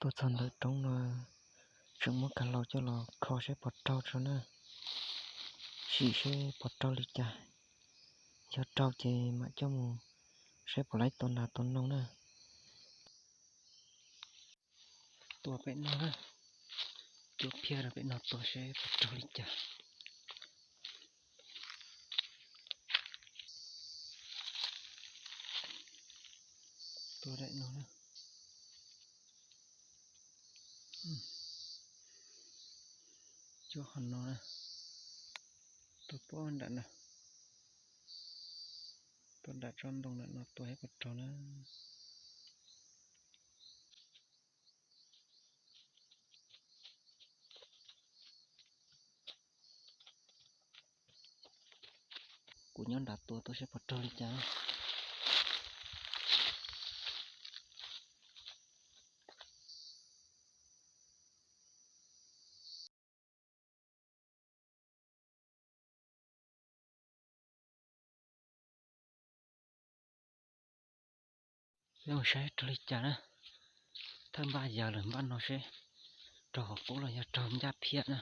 Tuaj txog ntawm roob no, tseem muab kav laus coj los kho seb puas raug tso na. Sim seb puas raug li cas. Yog raug ces mam coj mus seb puas laib tua nas tua noog na. Tua pem no na, cuab phiab rau pem no tua seb puas raug li cas. Tua daim no na. Cuab qhov no na. Tua pob nram no. Tua nram tsob ntoo nram no tua seb puas raug na. Kuv nyob nram tua tua seb puas raug li cas. Peb mus saib raug li cas na. Thawj npaj yawg lawm npaj no seb raug qhov qub los yog raug ncaj phiab na.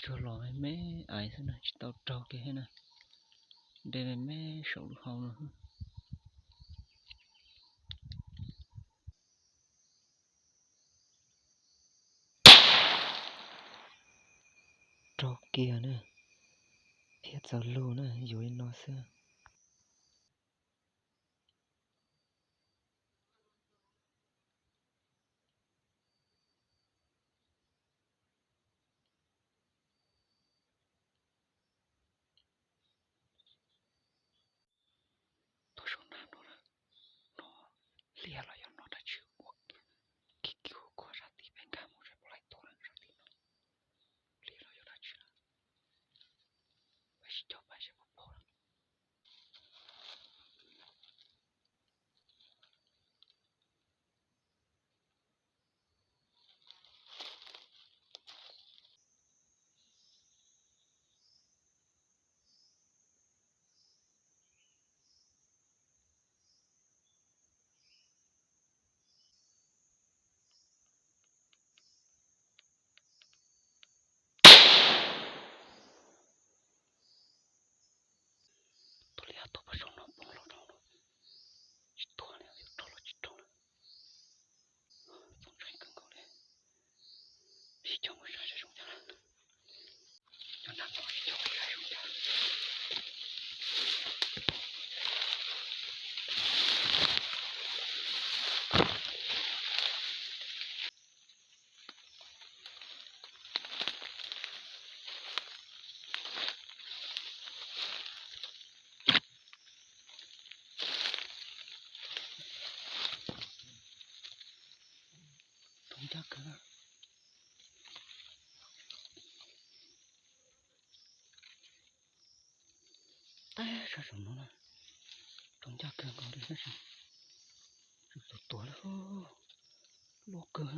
Tsuag los me me ais xwb na, tsis tau raug kiag thiab na. De me me saum lub hau no. Raug kiag na, phiab txawv lug na, yuav li no xwb. Tuaj saum nag no, no hliaj los yog no dab tsi ua kiv kiv khuav sab tid peb nkag mus seb puas laib tua sab tid no. Hliaj los yog dab tsi lawm. Peb sib cog pais seb puas pom lawm. Tus liab tuaj pem saum no poob los rau no, tsis tuag li, yuav raug los tsis raug na. Txaus ntshai kawg nkaus li. Sib cog mus saib saib zoo cas. Nyob nram no sib cog mus saib zoo cas. Raug ncaj kawg na. Teb sab saum no na, raug ncaj kawg nkaus li tab sis tsis tuag lawm, loj kawg.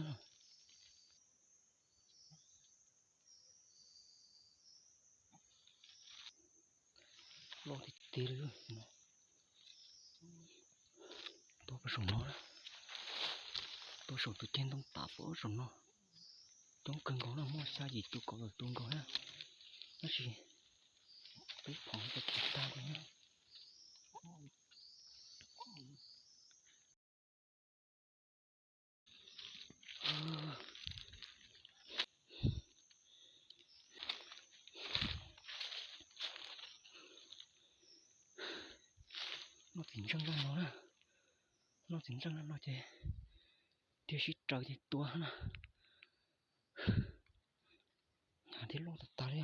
Loj tiag tiag li. Tuaj pem saum no, tuaj saum tus ceg ntoo tas pem saum no. Coob kawg nkaus na, muaj xya yim tus kaum tawm tus nkaus na. Tab sis peb pom tau kiag tag li na. Noj txiv ntseej zaj no na, noj txiv ntseej zaj no ces tiag sib raws ces tua na. Hnav thiab loj tas tas li.